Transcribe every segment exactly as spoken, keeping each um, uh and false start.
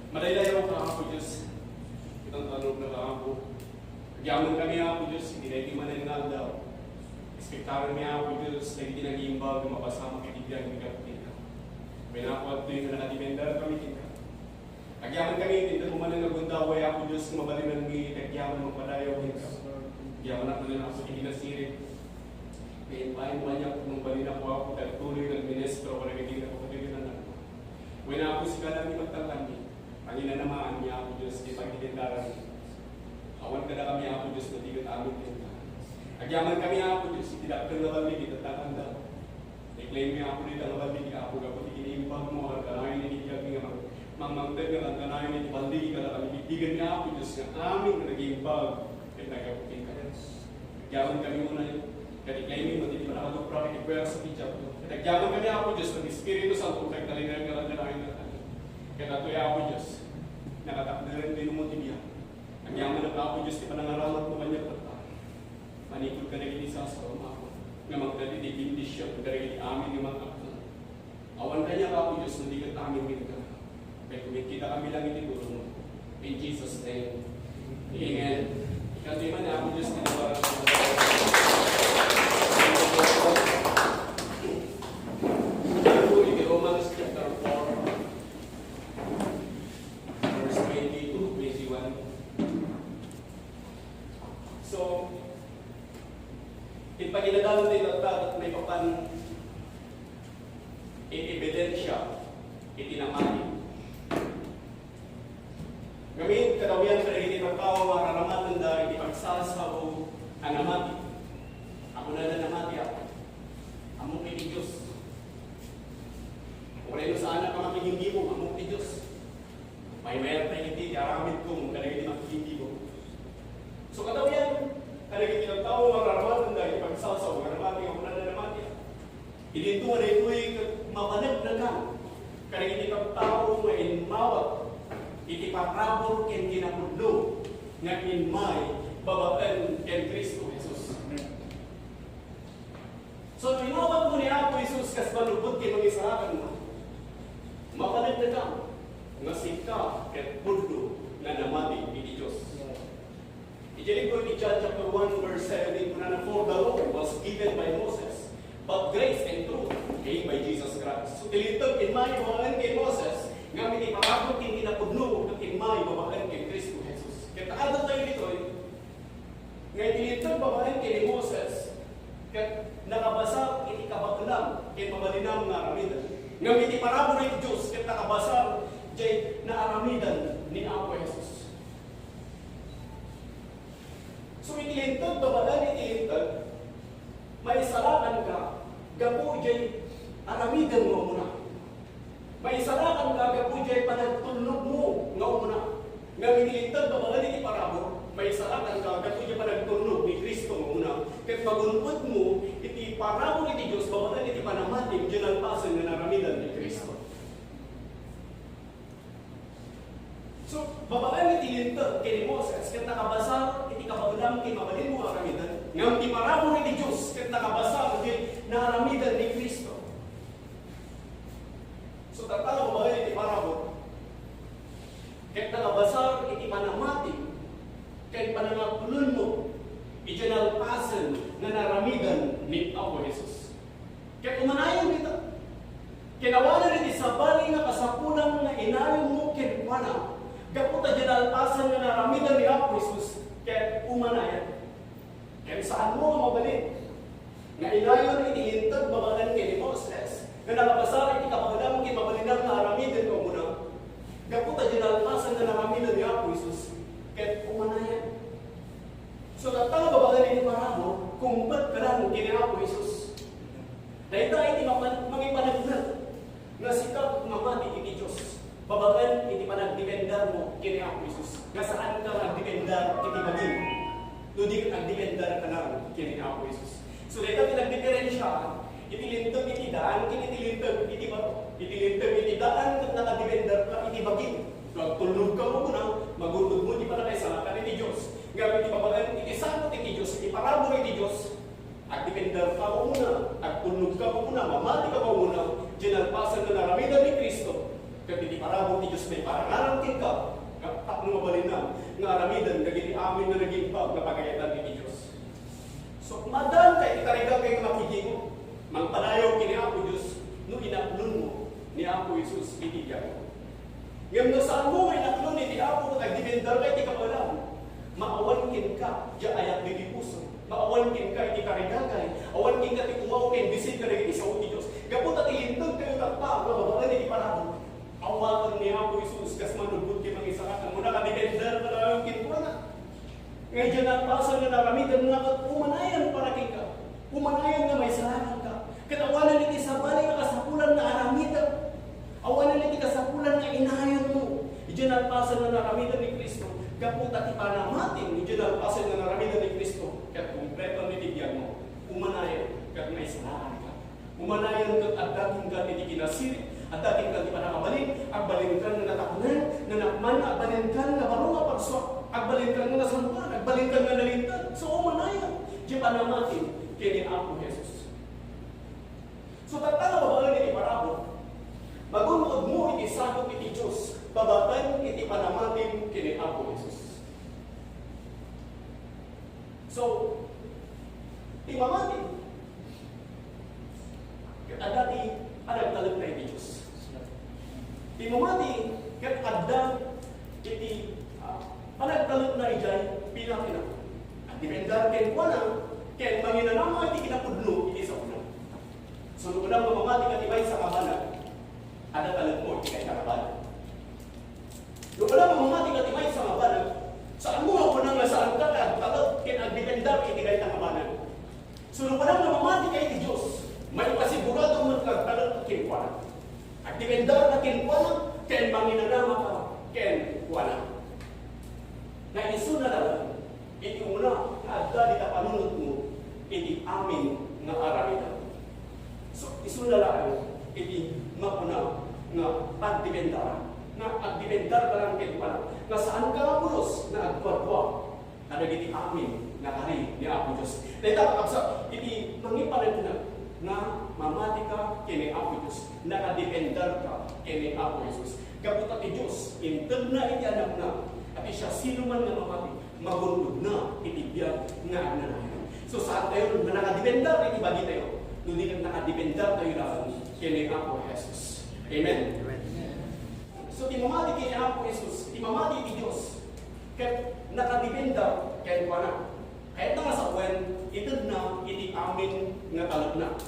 Madaydayaw ka, Apo Dios, iti tantanogna nga Apo. Agyamankami, Apo Dios, iti daytoy manen nga aldaw. Ekspektaranmi, Apo Dios, dagiti nagiimbag nga mapasamak iti biag nga agpakita. Wen, Apo, adtoy nga nakadepender kami kenka. Agyamankami iti inted manen nga gundaway, Apo Dios, nga mabalinanmi iti agyaman mapadayaw kenka. Agyamanak manen, Apo, iti kinasirib. Nga impaay mo kaniak, nung balin, Apo, Apo, ti agtuloy nga agministro kadagiti nakapatiganan. Wen, Apo, sika lang ti pagtalkanmi. Panginanamaanmi, Apo Dios, ti pagdependeranan. Awan kadakami, Apo Dios, no di ket amin kenka. Agyamankami, Apo Dios, iti dakkel nga baligi, tatta nga aldaw. I-claim-mi, Apo, dayta nga baligi, Apo, gapu ti kiniimbag mo, agkanayon iti biag nga mang-, mangmangted nga agkanayon iti baligi, kadakami, bigbigenmi, Apo Dios, nga amin nga nagiimbag ket naggapu kenka. Agyamankami unay, ket i-claim-mi met iti panangadupra iti puwersa ti Diablo. Ket agyamankami, Apo Dios, nga ti Espiritu Santo, agtalinaed nga agkanayon nga kami. Ket adtoy, Apo Dios, nakatakderen ti numo ti biag. Agyamanak, Apo Dios, ti panangaramatmo kaniak, Tatta. Manipud kadagiti sasaom, Apo, nga mangted iti bendision kadagiti amin nga mangkapno. Awan kaniak, Apo Dios, no di ket amin kenka. Ket kumitkitakami lang iti pulongmo. In Jesus' name, amen. Ikantoy man ni Apo Dios ti lugar. Iti Romans chapter four, verse twenty to twenty-one. So, iti pagidadalan ti tatta, maipapan iti ebidensia iti namati. Ngamin, kadawian kadagiti tattao nga araramatenda iti pagsasao a namati. Apo, nada namati, Apo. Ammok iti Dios. Uray no saanak a makigimgimong, ammok iti Dios. Maymayat pay iti aramidko kadagiti makigimgimong. So, kadawian kadagiti tattao nga araramatenda iti pagsasao nga namati, nga kunada namati. Idinto nga daytoy ket mapaneknekan kadagiti tattao nga immawat iti parabur ken kinapudno nga immay babaen ken Cristo Jesus. So, no inawatmo ni Apo Jesus kas balubot ken mangisalakanna, mapaneknekan nga sika ket pudno nga namati iti Dios. Idiay libro ti John chapter one verse seventeen, kunana, "For the law was given by Moses, but grace and truth came by Jesus Christ." So, ti Linteg immay babaen ken Moses, ngem iti parabur ken kinapudno ket immay babaen ken Cristo Jesus. Ket adda tayo ditoy, nga iti Linteg babaen ken ni Moses, ket nakabasar iti kabaelam ken mabalinam nga aramiden. Ngem iti parabur iti Dios, ket nakabasar jay naaramidan ni Apo Jesus. So, iti Linteg, babaen iti Linteg, maisalakanka gapu jay aramiden nga umuna. Maisalakanka gapu jay panagtulnogmo nga umuna. Ngem iti Linteg, babaen iti parabur, maisalakanka gapu jay panagtulnog ni Cristo nga umuna. Ket magun-odmo iti parabur iti Dios babaen iti panamatim jay nalpasen nga naaramidan ni Cristo. So, babaen iti Linteg ken ni Moses, ket nakabasar iti kabaelam ken mabalinmo nga aramiden. Ngem ti parabur iti Dios, ket nakabasar iti naaramidan ni Cristo. So, tatta, babaen iti parabur, ket nakabasar iti panamatim ken panangaklonmo iti nalpasen nga naaramidan ni Apo Jesus. Ket umanayon dita. Ket awanen iti sabali nga kasapulan nga inayonmo kenkuana, gapu ta diay nalpasen nga naaramidan ni Apo Jesus, ket umanayon. Ket saanmo nga mabalin nga inayon iti Linteg babaen ken ni Moses, nga nakabasar iti kabaelam ken mabalinam nga aramiden nga umuna, gapu ta diay nalpasen nga naaramidan ni Apo Jesus, ket umanayon. So, tatta, babaen iti parabur, kumbet ka lang ken ni Apo Jesus. Dayta iti mapan-, mangipaneknek nga sika nga mati iti Dios, babaen iti panagdependermo ken ni Apo Jesus, nga saanka nga agdepender iti bagim, no di ket agdepender ka lang ken ni Apo Jesus. So, dayta ti nagdiferensiaan iti Linteg iti daan ken iti Linteg iti bato. Iti Linteg iti daan ket nakadepender ka iti bagim. No agtulnog ka umuna, magun-odmo ti panakaisalakan iti Dios. Ngem iti babaen iti saput iti Dios, iti parabur iti Dios, agdepender ka umuna, agtulnog ka umuna, mamati ka umuna, diay nalpasen nga naaramidan ni Cristo. Ket iti parabur ti Dios maiparangarang kenka, nga tapno mabalinna nga aramiden dagiti amin nga nagimbag nga pagayatan iti Dios. So, maaddaanka iti tarigagay nga makigingom, mangpadayaw ken ni Apo Dios no inaklonmo ni Apo Jesus iti biagmo. Ngem no saanmo nga inaklon iti Apo ket agdependerka iti kabaelam, maawan kenka diay ayat iti puso, maawan kenka iti tarigagay, awan kenka ti umaw ken bisin kadagiti sao ti Dios. Gapu ta ti linteg tayo tatta nga babaen iti parabur. Awaten ni Apo Jesus kas mannubbot ti mangisalakan, no nakadepender ka laeng kenkuana. Nga idiay nalpasen nga naramidem nga ket umanayan para kenka. Umanayan nga maisalakanka. Ket awanen iti sabali nga kasapulan nga aramidem. Awanen iti kasapulan nga inayonmo. Idiay nalpasen nga naramidem ni Cristo, gapu ta ti panamatim idiay nalpasen nga naramidem ni Cristo, ket kumpleto iti biagmo. Umanayan ket maisalakanka. Umanayan ket adda kenka iti kinasirib, adda kenka ti pannakabalin, agbalinkan nga natakneng, nanakman, agbalinkan nga baro nga pagsuak, agbalinkan nga nasantoan, agbalinkan nga nalinteg. So, umanayan ti panamatim ken ni Apo Jesus. So, tatta nga babaen iti parabur, magun-odmo iti sagup iti Dios babaen iti panamatim ken ni Apo Jesus. So, ti mamati, ket adda ti panagtalekna iti Dios. Ti mamati, ket adda iti, ah, panagtalekna idiay pinatina. Agdepender kenkuana, ken manginanama iti kinapudno iti saona. So, no kunam nga mamati ka ti maysa nga banag, adda talekmo iti kayat nga banag. No kunam nga mamati ka ti maysa nga banag, saanmo nga kunam nga saanka nga agtalek ken agdepender iti kayat nga banag. So, no kunam nga mamati ka iti Dios, maipasigurado met nga agtalek kenkuana. Agdepender ka kenkuana, ken manginanama ka kenkuana. Nga isuna laeng, iti umuna nga adda dita panunotmo iti amin nga aramidem. So, isuna laeng iti makuna nga pagdependara, nga agdependar ka lang kenkuana, nga saanka nga pulos nga agduadua kadagiti amin nga kari ni Apo Dios. Dayta, kakabsat, iti mangipaneknek nga mamati ka ken ni Apo Dios, nakadependar ka ken ni Apo Jesus. Gapu ta ti Dios, intedna iti Anakna, a ti siasinoman nga mamati, magun-odna iti biag nga agnanayon. So, saantayo nga nakadependar iti bagitayo, no di ket nakadependar tayo laeng ken ni Apo Jesus. Amen. Amen. So, ti mamati ken ni Apo Jesus, ti mamati iti Dios, ket nakadependar kenkuana. Kayatna nga sawen, itedna iti amin nga talekna.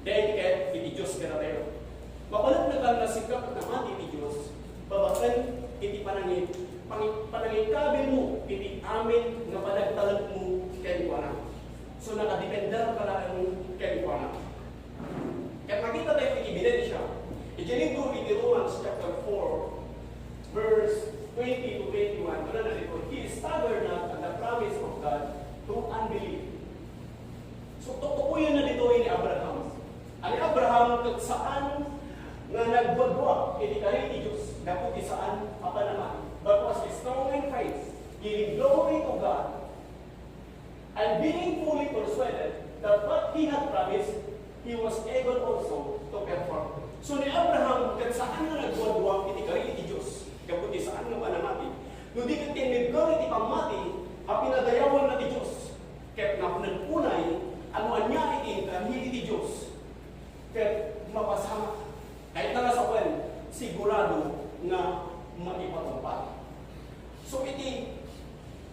Daydi ket iti Dios kadatayo. Mapaneknekan nga sika ket namati iti Dios, babaen iti panangi-, pangi-, panangikabilmo iti amin nga panagtalekmo kenkuana. So, nakadepender ka laeng kenkuana. Ket makita tayo iti ebidensia. Iti libro iti Romans chapter four, verse twenty to twenty-one, kunana dito, "He staggered not at the promise of God through unbelief." So, tutukoyen na dito ni Abraham. Ni Abraham ket saan nga nagduadua iti kari ti Dios gapu ti saan a panamati. But was strong in faith, giving glory to God, and being fully persuaded that what he had promised, he was able also to perform. So, ni Abraham ket saan nga nagduadua iti kari iti Dios gapu ti saan nga panamati. No di ket tinmibker iti pammati a pinadayawanna ti Dios, ket napnekna unay a no ania iti inkari iti Dios, ket mapasamak. Kayatna nga sawen, sigurado nga maipatungpal. So, iti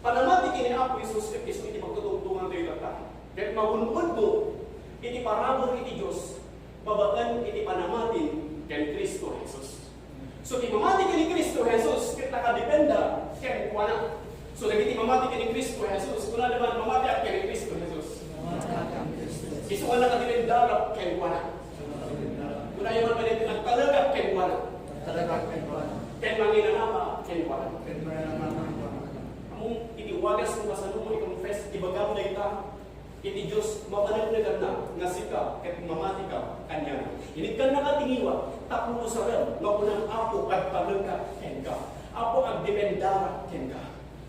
panamati ken ni Apo Jesus ket isu iti pagtutungtongan tayo tatta. Ket maun-unto iti parabur iti Dios babaen iti panamatim ken Cristo Jesus. So, ti mamati ken ni Cristo Jesus ket nakadependa kenkuana. So, dagiti mamati ken ni Cristo Jesus, kunada man, "Mamatiak ken ni Cristo Jesus." Isu nga nakadependa kenkuana. Kunayo man pay, "Agtalekak kenkuana." Agtalekak kenkuana. Ken manginanama kenkuana. Ken manginanama kenkuana. Ammom, iti wagas nga kasano mo i-confess, ibagam dayta iti Dios, mapaneknekanna nga sika ket mamatika kaniana. Inikkannaka ti ngiwat tapno usaren nga kunam, "Apo, agtalekak kenka. Apo, agdependarak kenka."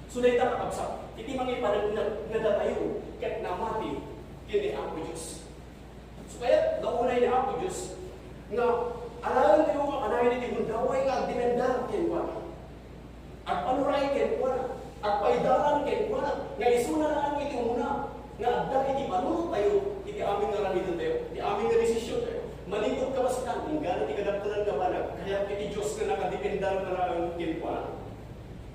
So, dayta, kakabsat, iti mangipaneknek nga datayo ket namati ken ni Apo Dios. So, kayat, naunay ni Apo Dios nga alaen tayo nga kanayon iti hundaw, Dara nga laeng kenkuana.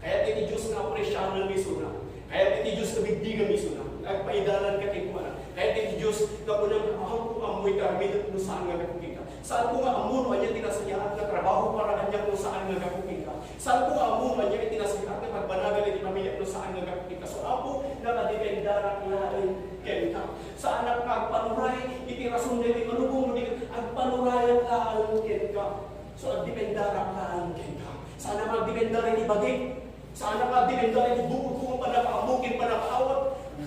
Kayat iti Dios nga apresianan nga isuna. Kayat iti Dios nga bigbigan nga isuna. Agpaidalan ka kenkuana. Kayat iti Dios nga kunam, "Apo, ammoy ti aramidek no saan nga gapu kenka. Saanko nga ammo no ania ti nasayaat nga trabaho para kaniak no saan nga gapu kenka. Saanko nga ammo no ania ti nasayaat nga pagbanagan iti pamiliak no saan nga gapu kenka." So, Apo, nakadependarak laeng kenka. Saanak nga agpanuray iti rason daytoy nga lubong, no di agpanurayak laeng kenka. So, agdependarak laeng kenka. Saanak nga agdependar iti bagik. Saanak nga agdependar iti bukodko nga pannakaammo ken pannakaawat.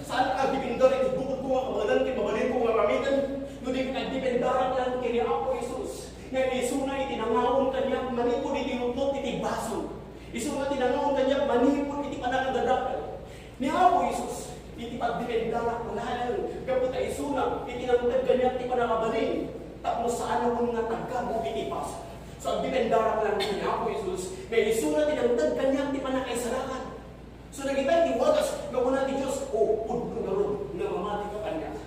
Saanak nga agdependar iti bukodko nga kabaelan ken mabalinko nga aramiden. No di, agdependarak laeng ken ni Apo Jesus. Nga isuna iti nangaom kaniak manipud iti utnot iti basol. Isuna ti nangaom kaniak manipud iti pannakadadakkel. Ni Apo Jesus, iti pagdependarak laeng, gapu ta isuna iti nangted kaniak ti pannakabalin, tapno saanakon nga tagabu iti basol. So, agdependarak laeng ken ni Apo Jesus, nga isuna ti nangted kaniak ti pannakaisalakan. So, dagita ti wagas nga kuna ti Dios, "O, pudno ngarud nga mamati ka kaniak."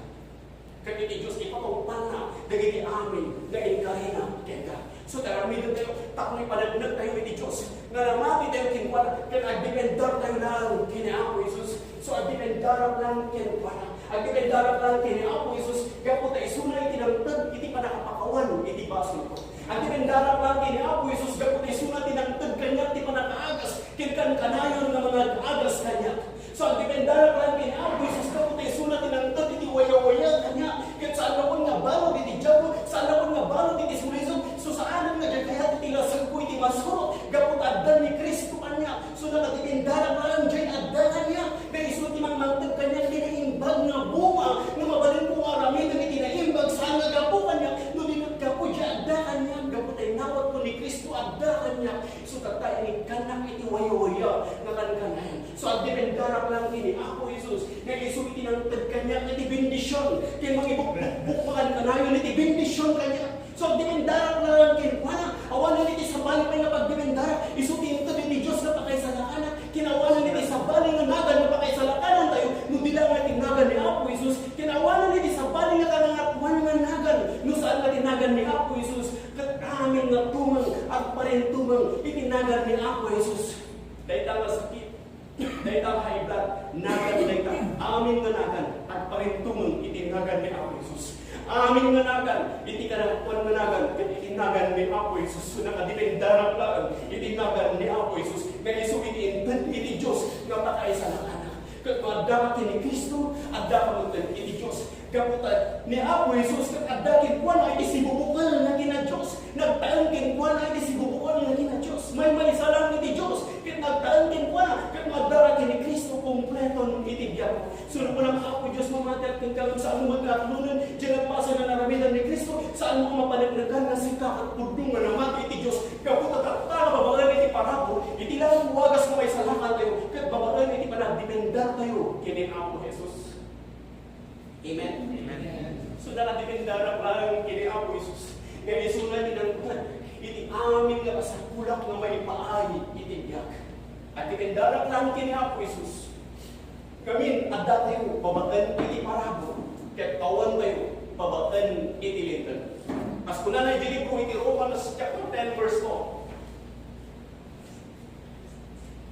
Ket iti Dios, ipatungpalna dagiti amin nga inkarina kenka. So, aramidentayo tapno ipaneknektayo iti Dios nga namati tayo kenkuana ket agdependar tayo laeng ken ni Apo Jesus. So, agdependarak laeng kenkuana. Agdependarak laeng ken ni Apo Jesus gapu ta isuna iti nangted iti pannakapakawan iti basolko. Agdependarak laeng ken ni Apo Jesus gapu ta isuna ti nangted kaniak ti pannakaagas ken kankanayon nga mangag-agas kaniak. So, agdependarak laeng ken ni Apo Jesus gapu ta isuna ti nangted iti wayawaya kaniak. Ket saannakon nga balud iti Diablo, saannakon nga balud iti sulisog. So, saanen nga diay kayat iti lasagko iti masurot gapu ta adda ni Cristo kaniak. So, nakadependarak laeng diay adda kaniak. Nga isu ti mangmangted kaniak ti naimbag nga bunga nga mabalinko nga aramiden iti naimbag saan nga gapu kaniak. No di gapu diay adda kaniak, gapu ta inawatko ni Cristo adda kaniak. So, tatta, inikkannak iti wayawaya nga kankanayon. So, agdependarak laeng ken ni Apo Jesus, nga isu iti nangted kaniak iti bendision, ken mangibukbukbok makankanayon iti bendision kaniak. So, agdependarak laeng kenkuana, awanen iti sabali pay nga pagdependarak, isu ti inted iti Dios nga pakaisalakanak, ken awanen iti sabali nga nagan nga pakaisalakanantayo, no di la nga iti nagan ni Apo Jesus, ken awanen iti sabali nga kangangapuan nga nagan, no saan nga ti nagan ni Apo Jesus. Ket amin nga tumeng, agparintumeng iti nagan ni Apo Jesus. Dayta nga sakit, dayta nga high blood, nagan dayta. Amin nga nagan, agparintumeng iti nagan ni Apo Jesus. Amin nga nagan, iti kanangapuan nga nagan, ket iti nagan ni Apo Jesus. So, nakadependarak laeng iti nagan ni Apo Jesus. Nga isu iti inted iti Dios nga pakaisalakanak. Ket no adda ka ken ni Cristo, adda ka met iti Dios. Gapu ta ni Apo Jesus ket adda kenkuana iti sibubukel nga kina-Dios. Nagtaeng kenkuana iti sibubukel nga kina-Dios. Maymaysa laeng iti Dios ket nagtaeng kenkuana. Ket no adda ka ken ni Cristo, kompleton iti biag. So, no kunam, "Apo Dios, mamatiak kenka, ngem saanmo met nga atlonen diay nagpasen a naramiden ni Cristo, saanmo nga mapaneknekan nga sika ket pudno nga namati iti Dios." Gapu ta tatta nga babaen iti parabur, iti laeng wagas nga maisalakantayo, ket babaen iti panagdependartayo ken ni Apo Jesus. Amen? Amen. So, nakadependarak laeng ken ni Apo Jesus. Nga isuna ti nangted iti amin nga kasapulan nga maipaay iti biag. Agdependarak laeng ken ni Apo Jesus. Ngamin, adda tayo babaen iti parabur, ket awan tayo babaen iti Linteg. Kas kunana iti libro iti Romans chapter ten, verse four,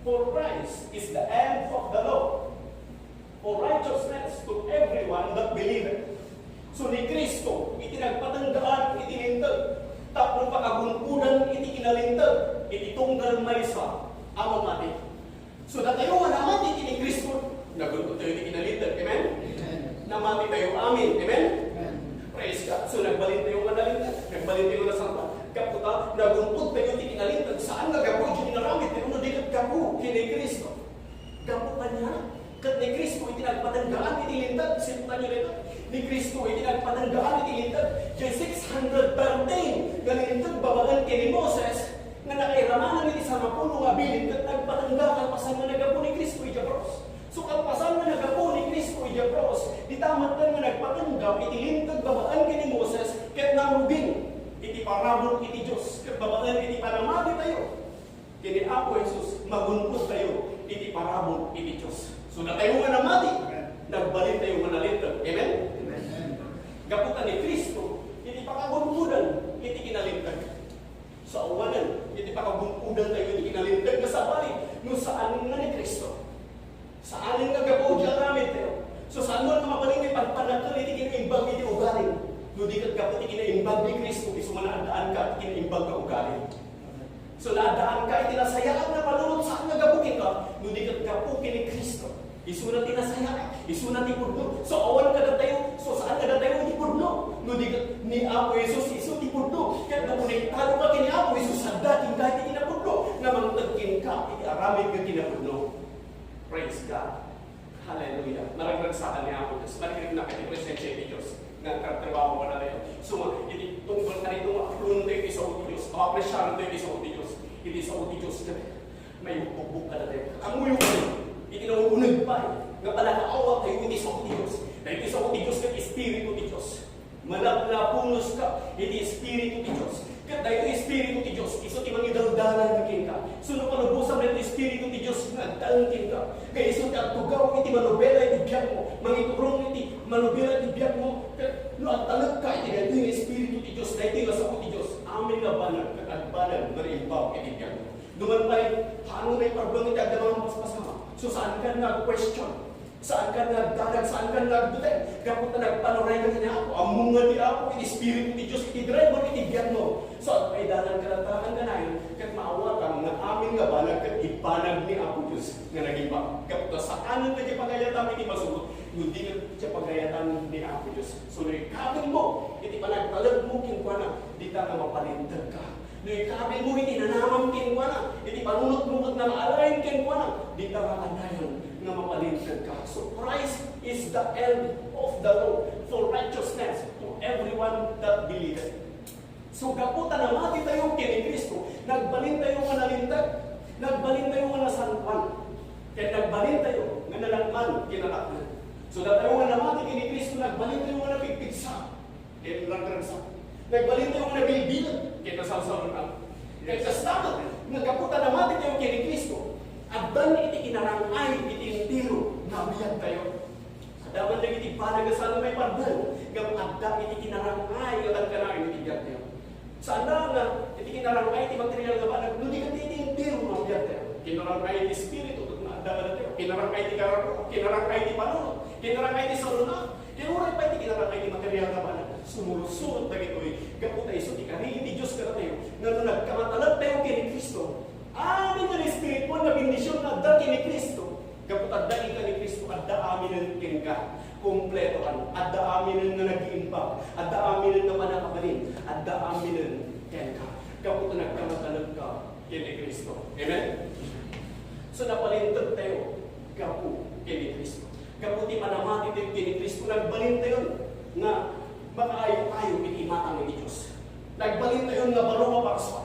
"For Christ is the end of the law for righteousness to everyone that believeth." So, ni Cristo iti nagpatenggaan iti Linteg tapno pakagunkodan iti kinalinteg iti tunggal maysa a mamati. So, datayo nga namati iti ni Cristo, nagunkodtayo iti kinalinteg. Amen? Amen. Namati tayo. Amen. Amen? Amen. Praise God. So, nagbalintayo nga nalinteg. Nagbalintayo nga nasalba. Gapu ta, nagunkodtayo iti kinalinteg. Saan nga gapu iti inaramidtayo, no di ket gapu ken ni Cristo. Gapu kaniana. Ket ni Cristo iti nagpatenggaan iti Linteg. Siptanyo dayta. Ni Cristo iti nagpatenggaan iti Linteg. Diay six hundred thirteen nga Linteg babaen ken ni Moses, nga nakairamanan iti sangapulo nga abilin ket nagpatengga kalpasan nga naggapu ni Cristo idiay krus. So, kalpasan nga naggapu ni Cristo idiay krus, dita metten nga nagpatengga iti Linteg babaen ken ni Moses ket naruging iti parabur iti Dios ket babaen iti panamati tayo ken ni Apo Jesus, magunkodtayo iti parabur iti Dios. So, datayo nga namati, nagbalintayo nga nalinteg. Amen? Amen. Gapu ta ni Cristo iti pakagunkodan iti kinalinteg. Awanen iti pakagun-odantayo iti kinalinteg nga sabali no saan nga ni Cristo. Saan nga gapu ti aramidtayo. So, saan mo nga mabalin nga ipagpanakel iti kinaimbag iti ugalim. No di ket gapu ti kinaimbag ni Cristo, isu man addaanka iti kinaimbag nga ugali. So, naaddaanka iti nasayaat nga panunot saan nga gapu kenka, no di ket gapu ken ni Cristo. Isuna ti nasayaat, isuna ti pudno. So, awan kadatayo, so saan kadatayo iti pudno? No di ket ni Apo Jesus, isu ti pudno. Ket no konektado ka ken ni Apo Jesus, adda kenka iti kinapudno nga mangted kenka iti aramid nga kinapudno. Praise God. Hallelujah. Maragragsakan ni Apo Dios. Mariknak iti presensia ti Dios. Nga agtrabaho kadatayo. So, iti tunggal kanito nga aklontayo iti sao ti Dios. Apresyarentayo iti sao ti Dios. Iti sao ti Dios ket maibugbog kadatayo. Ammoyo iti nauneg pay nga pannakaawatayo iti sao ti Dios. Daytoy sao ti Dios ket Espiritu ti Dios. Malablabunoska iti Espiritu ti Dios. Ket daytoy Espiritu ti Dios, isu ti mangidaldalan kenka. Sino palubosan daytoy Espiritu ti Dios nga agtalek kenka? Nga isu ti agtugaw iti manubela iti biagmo, mangiturong iti manubela iti biagmo. Ket no agtalekka iti daytoy nga Espiritu ti Dios, daytoy nga sao ti Dios, amin nga banag ket agbanag nga naimbag iti biagmo. Duman pay, paano nga iparbeng iti agdama nga paspasama? So, saan ka nga question? Saan ka nga agdanag? Saan ka nga agduteng? Gapu ta nagpanuray ka iti Apo. Ammom nga ti Apo, iti Espiritu ti Dios, iti driver iti biagmo. So, agpaidanan ka lang talaga kanayon, ket maawatam nga amin nga banag ket ibanag ni Apo Dios nga nagimba. Gapu ta saan nga diay pagayatam iti masurot, no di ket diay pagayatam ni Apo Dios. So, no ikabelmo iti panagtalekmo kenkuana, dita nga mapalintegka. No ikabelmo iti nanamam kenkuana, iti panunotmo ket nangalain kenkuana, dita nga kanayon nga mapalintegka. So Christ is the end of the law for righteousness to everyone that believeth. So gapu ta namatitayo ken ni Cristo, nagbalintayo nga nalinteg, nagbalintayo nga nasantoan, ken nagbalintayo nga nalakman ken nataknang. So datayo nga namati ken ni Cristo, nagbalintayo nga napigpigsa. Ken nagragsak. Nagbalintayo nga nabilbilang ken nasalsalun-an. Ket kasta met nga gapu ta namatitayo ken ni Cristo, addan iti kinarang-ay iti entero nga biagtayo. Adda man dagiti banag nga saan nga maiparbeng, ngem adda iti kinarang-ay nga kankanayon iti biagtayo. Saan nga iti kinarang-ay iti material nga banag, no di ket iti entero nga biagtayo. Kinarang-ay iti espiritu, ket adda kadatayo. Kinarang-ay iti kararua, kinarang-ay iti panunot, kinarang-ay iti salun-at, Ket uray pay ti kinarang-ay ti material nga banag, sumursurot dagitoy gapu ta isu ti karini ti Dios kadatayo, nga no nagkamatalag tayo ken ni Cristo, amin nga espirituan nga bendision nga adda ken ni Cristo. Gapu ta adda kenka ni Cristo, adda aminen kenka. Kompletoan. Adda aminen nga nag-iimbag. Adda aminen nga pannakabalin. Adda aminen kenka. Gapu ta nagkamatalag ka ken ni Cristo. Amen? So, napalinteg tayo gapu ken ni Cristo. Gapu ti panamati tayo ken ni Cristo, nagbalin tayo nga makaayo-ayo iti imatang iti Dios. Nagbalin tayo nga baro nga paksa.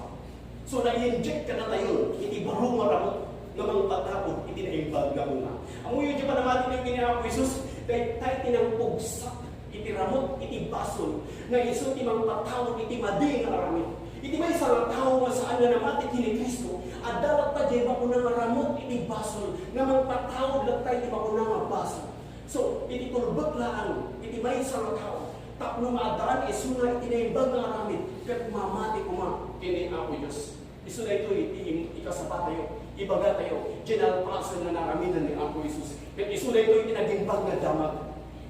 So, na-inject kadatayo iti baro nga ramut nga mangpatapod iti naimbag nga bunga. Ammoyo ti panamati tayo ken ni Apo Jesus, dayta ti nangpugsa iti ramut iti basol nga isu ti mangpatawag iti madi nga aramid. Iti maysa nga tawo nga saan nga namati ken ni Cristo, adda latta diay makuna nga ramut iti basol nga mangpatawag latta iti makuna nga basol. So, iti tulbek laeng iti maysa nga tawo tapno maaddaan isuna iti naimbag nga aramid ket mamati koma ken ni Apo Dios. Isu daytoy ti im-, ikasabatayo, ibagatayo, diay nalpasen nga naaramidan ni Apo Jesus. Ket isu daytoy ti nagimbag nga damag.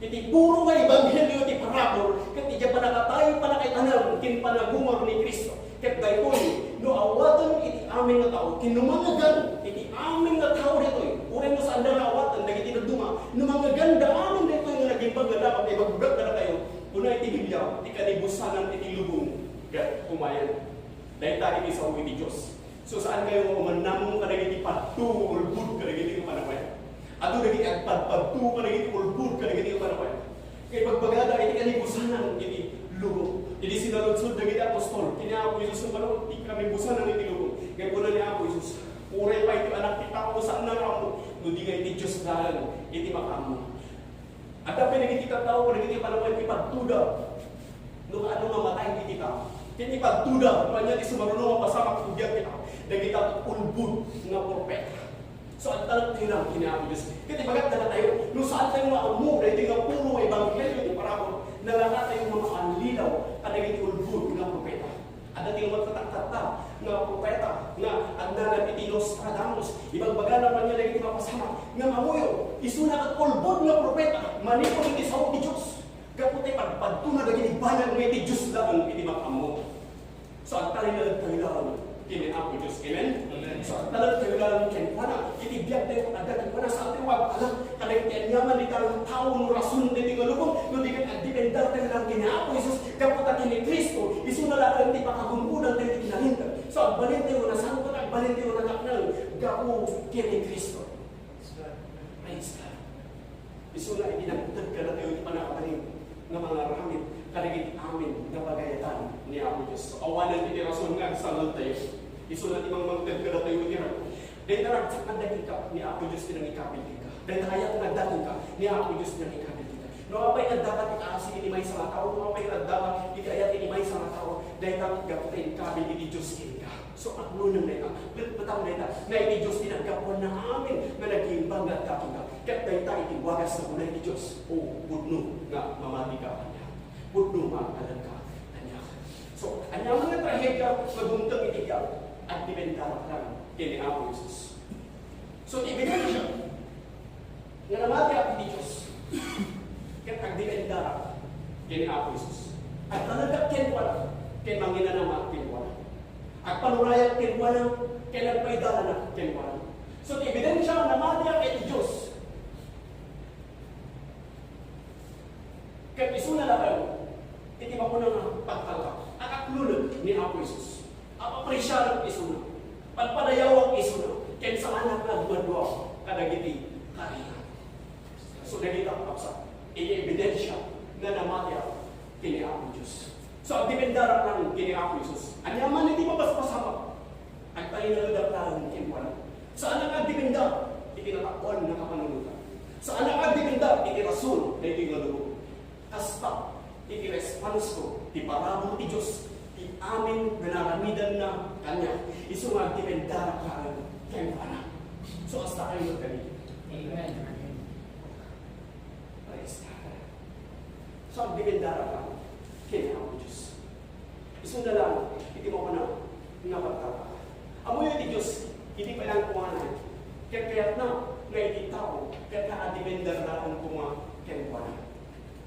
Iti puro nga ebanghelio ti parabur, ket idiay pannakatayo, pannakaitanam, ken panagumar ni Cristo. Ket daytoy, no awaten iti amin nga tao, ken no mangngegan iti amin nga tao daytoy, uray no saanda nga awaten dagiti dadduma, no mangngegan da amin daytoy nga nagimbag nga damag nga ibagbaga kadatayo, kuna iti Biblia, ti kanibusanan iti lubong, ket umayan. Dayta iti sao iti Dios. So, saan kayo nga umannamong kadagiti padto nga ulbod kadagiti nga panawen? Adu dagiti agpadpadto kadagiti ulbod kadagiti nga panawen. Kay pagbagada iti kanibusanan iti lubong. Idi sinaludsod dagiti apostol, ken ni Apo Jesus nga, "Ti kanibusanan iti lubong." Kay kuna ni Apo Jesus, "Uray pay ti Anak ti Tao, saan nga ammo, no di nga iti Dios laeng iti makaammo." Adda pay dagiti tattao kadagiti panawen, ipadtoda no kaano nga matay iti tao. Ken ipadtoda no ania ti sumaruno nga pasamak iti biag ti tao. Dagita ulbod nga propeta. So, agtalek tayo lang ken ni Apo Dios. Ket ibagak kadatayo, no saan tayo nga ammo daytoy nga puro nga ebanghelio ti parabur, nalaka tayo nga maanlilaw kadagiti ulbod nga propeta. Adda ti lumat kataktatta, nga propeta nga addana iti Nostradamus. Ibagbagana man niya dagiti mapasamak nga amuyo, isuna ket ulbod nga propeta manipud iti sao ti Dios. Gapu ta ipagpadtona dagiti banag nga iti Dios laeng iti makaammo. So, agtalinaedtayo laeng ken ni Apo Dios. Amen? Amen. So, agtalinaedtayo laeng kenkuana. Iti biagtayo adda kenkuana, saantayo agpalag kadagiti aniaman dita nga tao no rason daytoy nga lubong, no di ket agdependertayo laeng ken ni Apo Jesus, gapu ta ken ni Cristo, isuna laeng ti pakagun-odantayo iti kinalinteg. So, agbalintayo a nasanto, agbalintayo a nakapnel, gapu ken ni Cristo. Praise God. Isuna iti nangted kadatayo iti pannakabalin nga mangaramid kadagiti amin nga pagayatan ni Apo Dios. Awanen iti rason nga agsangeltayo. Isuna ti mangmangted kadatayo iti rabii. Dayta ragsak nga dakika ni Apo Dios ti nangikabil kenka. Dayta ayat nga dakika ni Apo Dios ti nangikabil kenka. No apay nga addaka ti kaasi iti maysa nga tao, no apay nga addaka iti ayat iti maysa nga tao, dayta gapu ta inkabil iti Dios kenka. So, agnunem dayta, petpetam dayta, nga iti Dios ti naggapuan na amin nga nagiimbag nga agkakita. Ket dayta iti wagas nga kuna iti Dios, "O, pudno nga mamatika kaniak. Pudno nga agtalekka kaniak." So, aniaman nga trahedia nga dumteng iti biag, agdependerak lang ken ni Apo Jesus. So, ti ebidensia nga namatiak iti Dios, ket agdependerak ken ni Apo Jesus. Agtalekak kenkuana, ken manginanamak kenkuana. Agpanurayak kenkuana, ken agpaidalanak kenkuana. So, ti ebidensia nga namatiak iti Dios, ket isuna laeng iti makuna nga pagtalka, agaknulek ni Apo Jesus. Apapresiarak isuna. Pagpadayawak isuna. Ken saanak nga agmadua kadagiti karina. So, dagita, kabsat, iti ebidensia nga namatiak ken ni Apo Dios. So, agdependerak lang ken ni Apo Jesus. Aniaman iti mapaspasamak, agtalinaedak laeng kenkuana. Saanak nga agdepender iti natak-on nga kapanunotan. Saanak nga agdepender iti rason daytoy nga lubong. Kasta, iti response ko, ti parabur ti Dios, ti amin nga naaramidanna kaniak, isu nga agdependerak laeng kenkuana. So, kasta kayo kadi. Amen. Praise God. So, agdependerak laeng ken Apo Dios. Isuna lang iti makuna nga pagtalka. Ammoyo ti Dios, idi pay lang kuana, ket kayatna nga iti tao, ket nakadepender laeng koma kenkuana.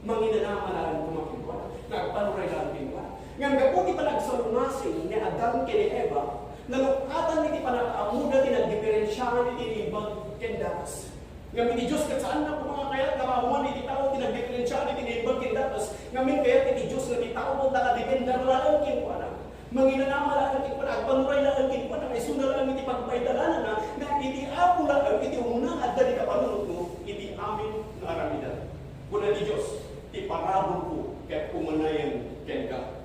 Manginanama laeng koma kenkuana. Nagpanuray laeng kenkuana. Ngem gapu ti panagsalungasing ni Adan ken ni Eva, naluk-atan iti pannakaammoda ti nagdiferensiaan iti naimbag ken dakes. Ngem iti Dios ket saanna koma nga kayat nga maamuan iti tao ti nagdiferensiaan iti naimbag ken dakes. Ngamin kayat iti Dios nga ti tao ket nakadepender laeng kenkuana. Manginanama laeng kenkuana, agpanuray laeng kenkuana, nga isuna laeng iti pagpaidalananna, nga iti Apo laeng iti umuna nga adda ti kapanunotmo iti amin nga aramidan. Kuna ti Dios, "Ti paraburko ket umenayen kenka."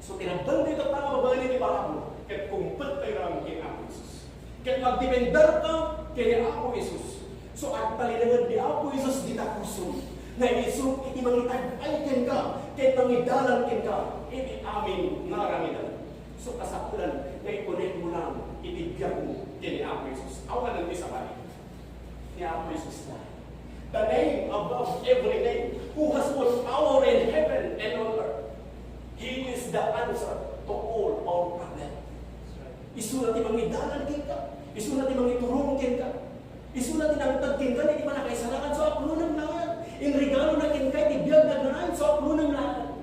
So, tinabangtayo tatta nga babaen iti parabur, ket kumpet tayo ran ken Apo Jesus. Ket magdepender ka ken Apo Jesus. So, agtalinaed ni Apo Jesus dita kursom nga isu iti mangitad-ay kenka, ket mangidalan kenka iti amin nga aramidan. So, kasapulan nga i-connect mo lang iti biagmo ken Apo Jesus. Awanen ti sabali. Ni Apo Jesus na. The name above every name, who has all power in heaven and on earth. He is the answer to all our problem. Isuna ti mangidalan kenka. Isuna ti mangiturong kenka. Isuna ti nangted kenka iti pannakaisalakan. So, apnonam laeng. Inregalo na kenka iti biag nga agnaed. So, apnonam laeng.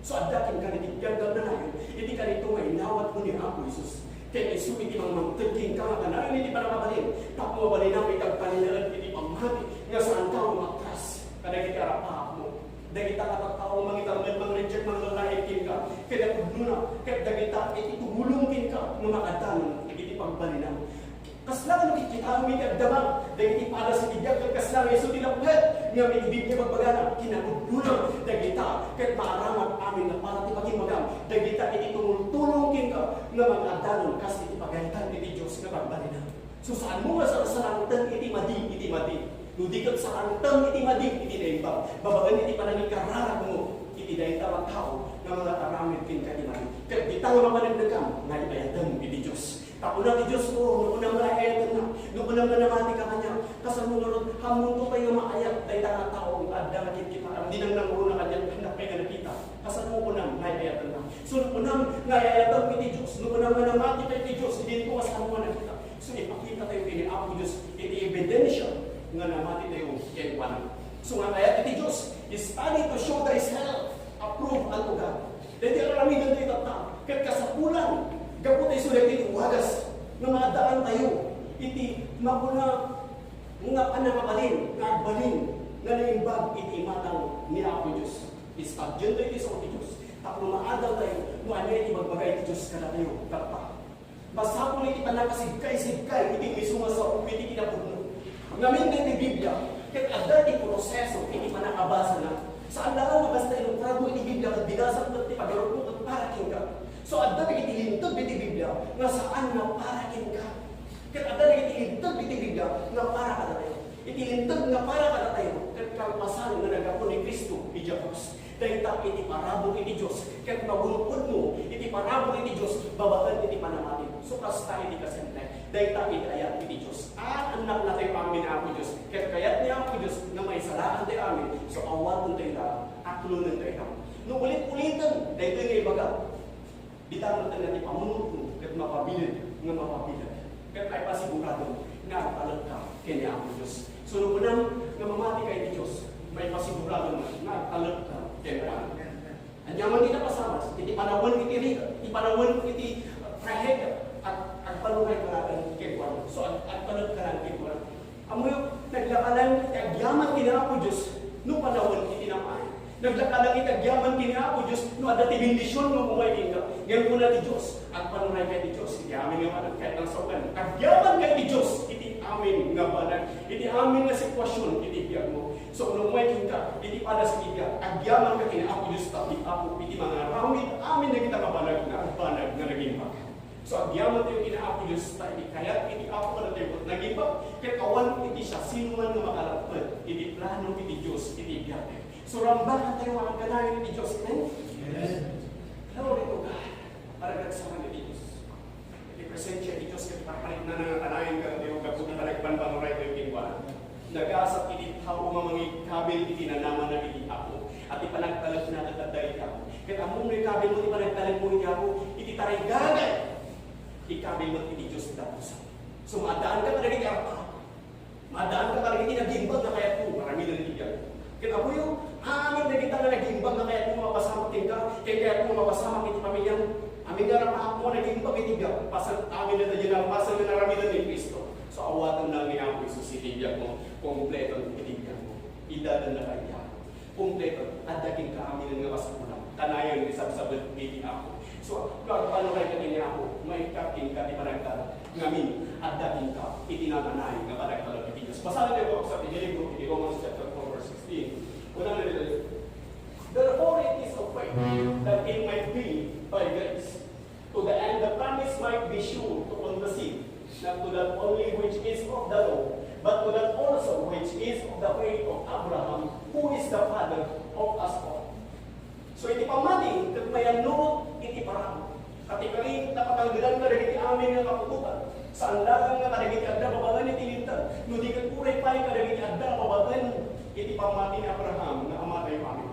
So, adda kenka iti biag nga agnaed, iti kanito nga inawatmo ni Apo Jesus. Ken isu iti mangmangted kenka nga kanayon iti pannakabalin, tapno mabalinam iti agtalinaed iti pammati nga saanka nga umatras kadagiti arapaapmo. Dagita nga tattao nga mangitarmed, mangreject, manglalaed kenka, ken napudnona, ket dagita iti tumulong kenka nga makadanon iti pagbalinam. Kasla nga no kitkitaem iti agdama dagiti padas iti biag, ket kasla nga isu ti nappet nga iti Biblia bagbagana, kinapudnona dagita ket maaramat amin nga para ti pagimmagam dagita iti tumultulong kenka nga mangadanon kas iti pagayatan iti Dios nga pagbalinam. So, saanmo nga sarsarangten iti madi iti madi, no di ket sarangtem iti madi iti naimbag, babaen iti panangikararakmo iti dayta nga tao nga mangaaramid kenka iti madi. Ket dita nga mapaneknekam nga ay-ayatem iti Dios. Ta kuna ti Dios, "O, no kunam nga ay-ayatennak, no kunam nga namatika kaniak, kasano ngarud, ammonto pay nga maayat dayta nga tao nga adda nga kitkitaem, dinang nangruna kaniak, hannak pay nga nakita." Saan mo kunam nga ay-ayatenna? So, no kunam nga ay-ayatem iti Dios, no kunam nga namati pay ti Dios, dinto nga saan mo nga nakita. So, ipakita tayo ken ni Apo Dios iti ebidensia nga namati tayo kenkuana. So, nga kayat iti Dios, study to show thyself approved unto God. Daydi aramiden tayo tatta, ket kasapulan, gapu tayo isu dagiti wagas nga maaddaan tayo iti makuna nga panangabalin, nga agbalin, nga naimbag iti imatang ni Apo Dios. Istudioen tayo iti sao ti Dios. Tapno maadal tayo no ania iti ibagbaga iti Dios kadatayo. Tatta, masapul iti pannakasigkay-sigkay iti miso nga sao iti kinapudno. Ngamin daytoy Biblia, ket adda iti proseso iti pannakabasana. Saan laeng nga basta inukradmo iti Biblia ket binasam ket ti pagarupmo ket para kenka. So, adda dagiti linteg iti Biblia nga saan nga para kenka. Ket adda dagiti linteg iti Biblia nga para kadatayo. Iti linteg nga para kadatayo, ket kalpasan nga naggapu ni Cristo idiay krus. Dayta iti parabur iti Dios, ket magun-odmo iti parabur iti Dios babaen iti panamati. So, kasta iti kasentek, dayta iti ayat iti Dios. A, annaknatayo amin, Apo Dios, ket kayat ni Apo Dios nga maisalakantayo amin. So, awatentayo ita, aklonentayo ita. No ulit-uliten daytoy nga ibaga, bitameten nga ti pammutmo ket mapabileg nga mapabileg, ket maipasiguradom nga agtalekka ken ni Apo Dios. So, no kunam nga mamati ka iti Dios, maipasiguradom nga agtalekka ken ni Apo. Ania man ti napasamak, iti panawen iti rigat, iti panawen iti trahedia, ag-, agpanuray ka kenkuana. So, ag-, agtalekka kenkuana. Ammoyo, naglakalan iti agyaman ken ni Apo Dios no panawen iti namati. Naglakalan iti agyaman ken ni Apo Dios no adda ti bendision nga umay kenka. Ngem kuna ti Dios, agpanuray ka iti Dios iti amin nga banag, ket nagsaokan, agyaman ka iti Dios iti amin nga banag, iti amin nga sitwasion iti biagmo. So, no umay kenka iti padas iti biag, agyaman ka ken ni Apo Dios, tapno Apo iti mangaramid amin dagita nga banag nga agbanag nga nagimbag. So, agyamantayo ken ni Apo Dios, ta iti kayat iti Apo kadatayo ket nagimbag, ket awan iti siasinoman nga makalapped iti plano iti Dios iti biagtayo. So, rambakantayo nga agkanayon iti Dios. Amen? Amen. Glory to God. Para nagsaman iti Dios. Iti presensia iti Dios ket parpariknana nga kanayon kadatayo gapu ta nagpanpanuraytayo kenkuana. Nagasat iti tao nga mangikabil iti nanamanna iti Apo. A ti panagtalekna ket adda iti Apo. Ket ammom no ikabilmo ti panagtalekmo iti Apo, iti tarigagay, ikabilmo iti Dios ti dapusan. So, maaddaanka kadagiti arpa. Maaddaanka kadagiti nagimbag nga kayatmo, aramiden iti biag. Ket ammoyo, amin dagita nga nagimbag nga kayatmo mapasamak kenka, ken kayatmo mapasamak iti pamiliam. Amin nga arpaakmo nagimbag iti biag, paset amin dayta diay napasamak nga aramiden ni Cristo. So, awatenna ni Apo Jesus iti biagmo, kompleto iti biagmo. Idadanna ka iti Apo. Kompleto, adda kenka amin nga kasapulan. Kanayon nga isabsabet iti Apo. So, no agpanurayka ken ni Apo, maikkat kenka ti panagtalek. Ngamin, adda kenka iti nananayon nga panagtalek iti Dios. Basaentayo sa iti libro iti Romans chapter four, verse sixteen. Kunana ditoy, "Therefore it is of faith, that it might be by grace." To the end the promise might be sure to unto seed, not to that only which is of the law, but to that also which is of the faith of Abraham, who is the father of us all. So, iti pammati, ket mayannurot iti parabur. Ket ti kari, napatanggelan kadagiti amin nga kaputotan. Saan laeng nga kadagiti adda babaen iti Linteg, no di ket uray pay kadagiti adda babaen iti pammati ni Abraham nga amatayo amin.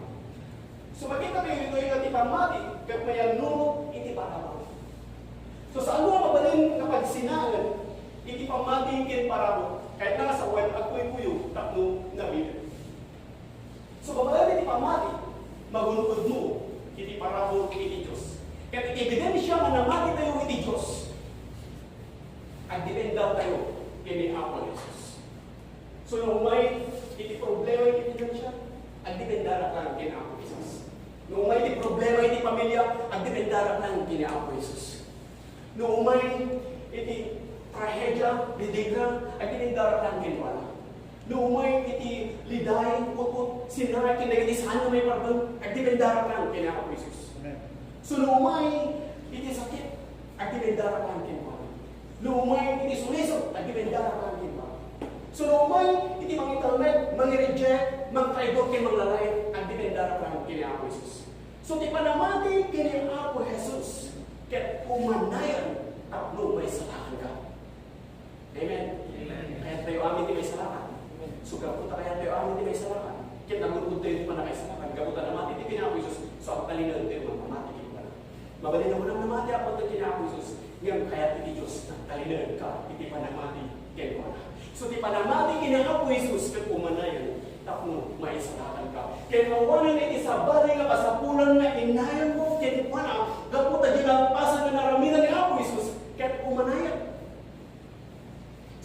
So, makita tayo ditoy nga ti pammati ket mayannurot iti parabur. So, saan mo mabalin nga pagsinaen iti pammati ken parabur? Kayatna nga sawen, agkuykuyo tapno nabiit. So, babaen iti pammati, magun-od mo iti parabur iti Dios. Ket iti ebidensia nga namati tayo iti Dios, agdependar tayo ken ni Apo Jesus. So, no umay iti problema iti pinansiya, agdependarak lang ken Apo Jesus. No umay iti problema iti pamilya, agdependarak lang ken Apo Jesus. No umay iti trahedia, didikra, agdependarak lang ken Apo. No umay iti liday, utut, sinna ken dagiti saan nga maipapan, agdependarak lang ken Apo Jesus. Amen. So, no umay iti sakit, agdependarak lang ken Apo. No umay iti sulisog, agdependarak lang ken Apo. So, no umay iti mangitermed, mangi-reject, mangtraidor ken manglalait, agdependarak lang ken Apo Jesus. So, ti panamati ken Apo Jesus ket umanayan tapno maisalakanka. Amen. Amen. Kayat tayo amin ti maisalakan. So, gapu ta kayat tayo amin ti maisalakan, ket nagun-od tayo ti pannakaisalakan. Gapu ta namati ti ken Apo Jesus, So, agtalinaedtayo nga mamati kenkuana. Mabalin a kunam namati a pagka ken Apo Jesus, ngem kayat iti Dios, agtalinaedka iti panamati kenkuana. So, ti panamati ken Apo Jesus, ket umanayen tapno maisalakanka. Ket awanen iti sabali nga kasapulan nga inayonmo kenkuana, gapu ta dinalpasan nga naramidan ni Apo Jesus, ket umanayen.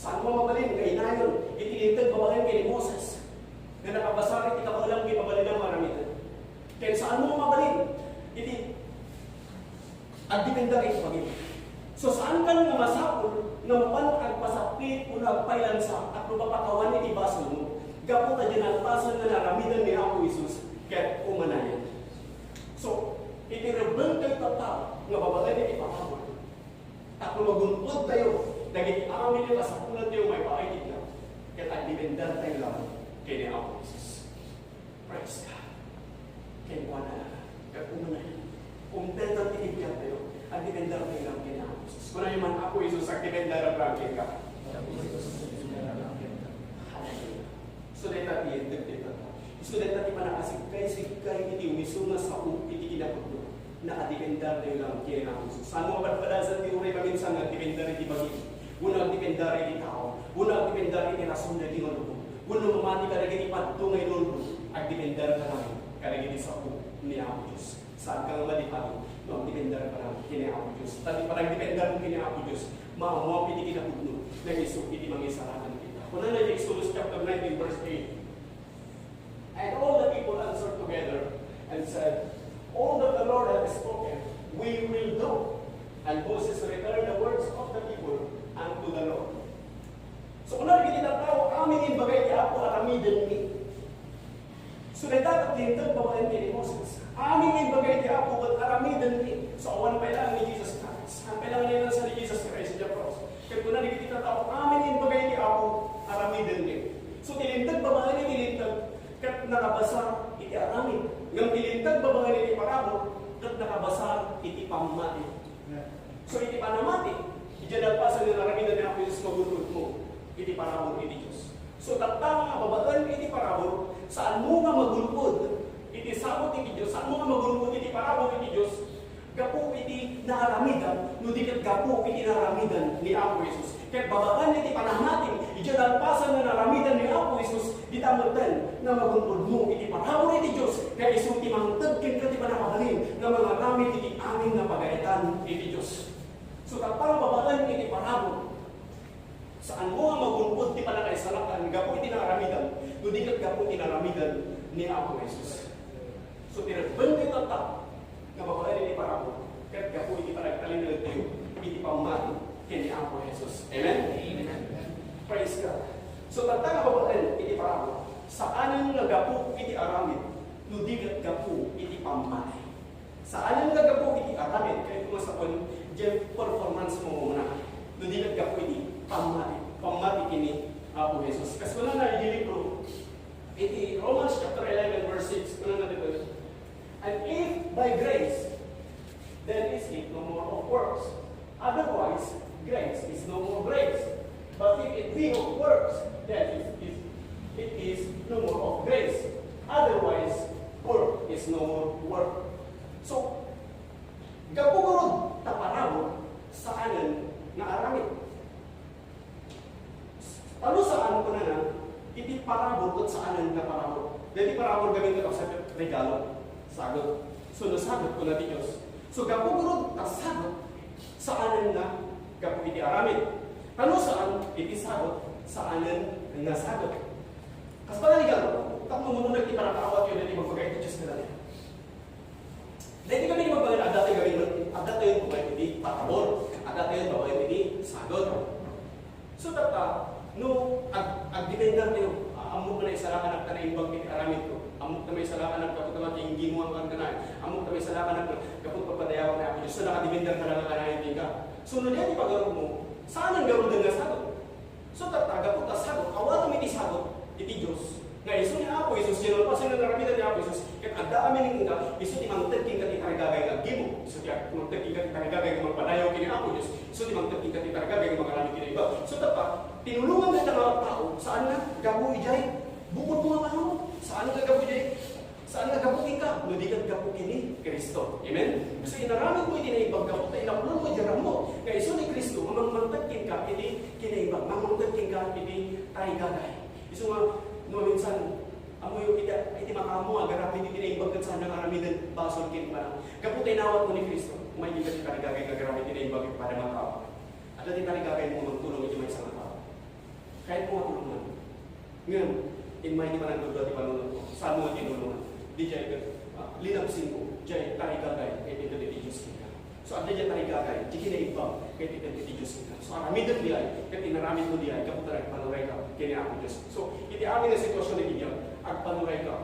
Saanmo a mabalin nga inayon iti Linteg babaen ken ni Moses nga nakabasar iti kabaelan ken mabalin a maaramiden. Ken saanmo a mabalin iti agdepender iti bagim. So, saankan nga masapul nga mapan agpasakit wenno agpailansa tapno papakawan iti basolmo gapu ta dinalpasan nga naramidan ni Apo Jesus ket umanayen. So, iti rebbengtayo tatta nga babaen iti parabur, tapno magun-odtayo dagiti amin nga kasapulantayo maipaay ti biag, ket agdependertayo laeng ken ni Apo Jesus. Praise God. Kenkuana, ket umuna, kompleto ti biagtayo, agdependertayo laeng ken ni Apo Jesus. Kunayo man, "Apo Jesus, agdependerek laeng kenka." Hallelujah. So, dayta ti integ ti tattao. So, dayta ti pannakasigkay-sigkay iti umisu nga sao iti kinapudno. Nakadepender tayo lang ken Apo Jesus. Saan mo padpadasan ti uray maminsan nga agdepender iti bagim, wenno agdepender iti tao, wenno agdepender iti rason dagiti nga lubong, wenno mamati kadagiti padto nga inulbod, agdepender ka lang kadagiti sao ni Apo Jesus. Saan ka nga madipado no agdepender ka lang ken Apo Jesus. Ta ti panagdepender mo ken Apo Jesus, maammoam iti kinapudno nga isu iti mangisalakan kenka. Kunana iti Exodus chapter nineteen, verse eight. And all the people answered together and said, "All that the Lord hath spoken, we will do." And Moses returned the words of the people unto the Lord. So, kunana dagiti tattao, "Amin nga imbagay ti Apo, aramidenmi." So, dayta ket Linteg babaen ken ni Moses. "Amin nga imbagay ti Apo, ket aramidenmi." So, awan pay laeng ni Jesus Christ. Awan pay laeng ni Jesus Christ iti cross. Ket kuna dagiti tattao, "Amin nga imbagay ti Apo, aramidenmi." So, ti Linteg babaen iti Linteg, ket nakabasar iti aramid. Ngem ti Linteg babaen iti parabur, ket nakabasar iti pammati. So, iti panamati, idiay nalpasan nga naramidan ni Apo Jesus, magun-odmo iti parabur iti Dios. So, tatta nga babaen iti parabur, saanmo nga magun-od iti sabot iti Dios, saanmo nga magun-od iti parabur iti Dios, gapu iti naaramidam, no di ket gapu iti naaramidam ni Apo Jesus. Ket babaen iti panamati, idiay nalpasan nga naramidan ni Apo Jesus, dita metten nga magun-odmo iti parabur iti Dios, nga isu ti mangted kenka ti pannakabalin nga mangaramid iti amin nga pagayatan iti Dios. So, tatta nga babaen iti parabur, saanmo nga magun-od ti pannakaisalakan gapu iti naaramidam, no di ket gapu iti naaramidam ni Apo Jesus. So, ti rebbeng ti tatta nga babaen iti parabur, ket gapu iti panagtalinaedtayo iti pammati ken ni Apo Jesus. Amen? Amen. Praise God. So, tatta nga babaen iti parabur, saanen nga gapu iti aramid, no di ket gapu iti pammati. Saanen nga gapu iti aramid, kayatko nga sapuen, diay performance mo muna. No di ket gapu iti pammati, pammati ken ni Apo Jesus. Kas kunana iti libro, iti Romans chapter eleven, verse six, kunana ditoy, "And if by grace, then is it no more of works. Otherwise, grace is no more grace. But if it be of works, then it is, it is no more of grace. Otherwise, work is no more work." So, gapu ngarud ta parabur, saanen nga aramid. Ano saan kunana, iti parabur ket saanen nga parabur. Dagiti parabur gamin ket regalo, sagut. So, no sagut kuna ti Dios. So, gapu ngarud ta sagut, saanen nga gapu iti aramid. Ano saan, iti sagut, saanen nga sagut. Kas panagregalo, tapno umuna ti panakaawatyo dagiti ibagbaga iti Dios nga langit. Dagiti kami nga babaen, adda tayo gamin, adda tayo babaen iti parabur, adda tayo babaen iti sagut. So, tatta, no, ag-, agdepender tayo, ah, ammok nga naisalakan ta naimbag ti aramidko, ammok nga maisalakan gapu ta makiinggimong kanayon, ammok nga maisalakan gapu ta pagpadayawan ni Apo Dios, so, nakadepender ka lang kanayon, di ka. So, no, diay ti pagarupmo, saan nga ngaruden nga sagut? So, tatta, gapu ta sagut, awatem iti sagut iti Dios. Nga isu ni Apo Jesus, diay nalpasan nga naramidan ni Apo Jesus, ket adda amin kenka, isu ti mangted kenka ti tarigagay nga aggimong, isu ti mangted kenka ti tarigagay nga mangpadayaw ken ni Apo Dios, isu ti mangted kenka ti tarigagay nga mangaramid ken ni Apo. So, tatta, tinulongan dayta nga tao, saan nga gapu idiay bukod mo nga panunot, saan nga gapu idiay Saan nga gapu kenka, no di ket gapu ken ni Cristo. Amen? So, inaramidmo iti naimbag gapu ta inapnonmo idiay arammo nga isu ni Cristo nga mangmangted kenka iti kinaimbag, mangmangted kenka iti tarigagay. Isu nga, no, minsan, ammoyo iti, iti makaammo nga agaramid iti naimbag ket saan nga aramiden basol kenkuana. Gapu ta inawatmo ni Cristo, umay kenka ti tarigagay nga agaramid iti naimbag iti panamataaw. Adda ti tarigagaymo nga mangtulong iti maysa nga tao. Kayatmo nga tulongan. Ngem, immay ti panagdudua ti panunotmo, saanmo nga tinulongan. Diay ket, ah, linabsingmo, diay tarigagay, ket inted iti Dios kenka. So, adda diay tarigagay, ti kinaimbag, ket inted iti Dios kenka. So, aramidek diay, ket inaramidmo diay, gapu ta nagpanurayka ken ni Apo Dios. So, iti amin nga sitwasyon iti biag, agpanurayka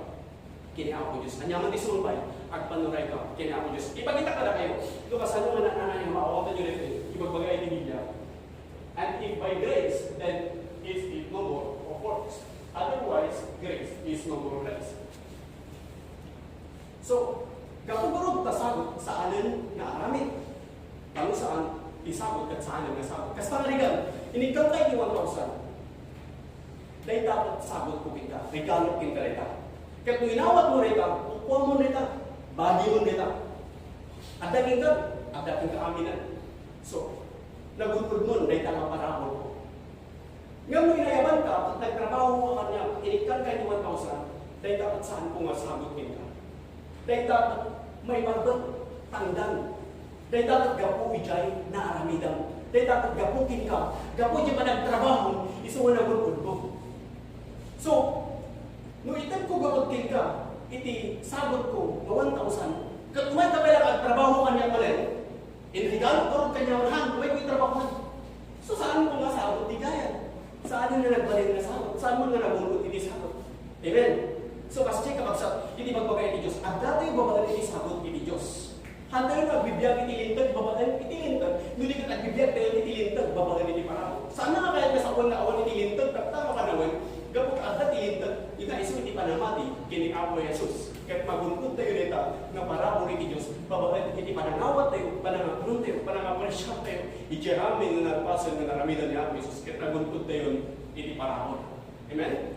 ken ni Apo Dios. Ania man ti sumpay, agpanurayka ken ni Apo Dios. Ipakita kadakayo, no kasano nga naan-anay nga maawatan daytoy, ibagbaga iti Biblia. And if by grace, then is it no more of works. Otherwise, grace is no more grace. So, gapu garud ta sagut, saanen nga aramid. Kano saan, ti sagut ket saanen nga sagut. Kasta nga legal, inikkanka iti one thousand. Dayta ket sagut ko kenka, regalo kenka dayta. Ket no inawatmo dayta, kukuamon dayta, bagimon dayta. Adda kenka, adda kenka amin. So, nagun-odmon dayta nga parabol ko. Ngem no inayabanka, ket nagtrabaho ka kaniak, inikkanka iti one thousand, dayta ket saanko nga sagut kenka. Dayta ket maibarbet, tangdan. Dayta ket gapu idiay naaramidam. Dayta ket gapu kenka, gapu idiay panagtrabahom, isu nga nagun-odmo. So, no itedko garud kenka iti sagutko nga one thousand, ket umayka pay la agtrabaho kaniak manen, inregalo garud kaniak, han, umayko itrabahoan. So, saanko nga sagut ti gayam? Saan nga nagbalin nga sagut? Saan man nga nagun-od iti sagut? Amen. So, kasdi, kabagsak, iti pagbaga iti Dios, adda tayo babaen iti sagut iti Dios. Hantayo nga agbibiag iti Linteg babaen iti Linteg, no di ket agbibiag tayo iti Linteg babaen iti parabur. Saan nga kayat nga sawen nga awan iti Linteg, tatta, makanawen, gapu ta adda ti Linteg, ita isu iti panamati ken ni Apo Jesus. Ket magun-od tayo dayta nga parabur iti Dios, babaen iti panangawat tayo, panangaklon tayo, panangapresiar tayo, iti amin nga nagpasel nga naramidan ni Apo Jesus, ket nagun-od tayon iti parabur. Amen?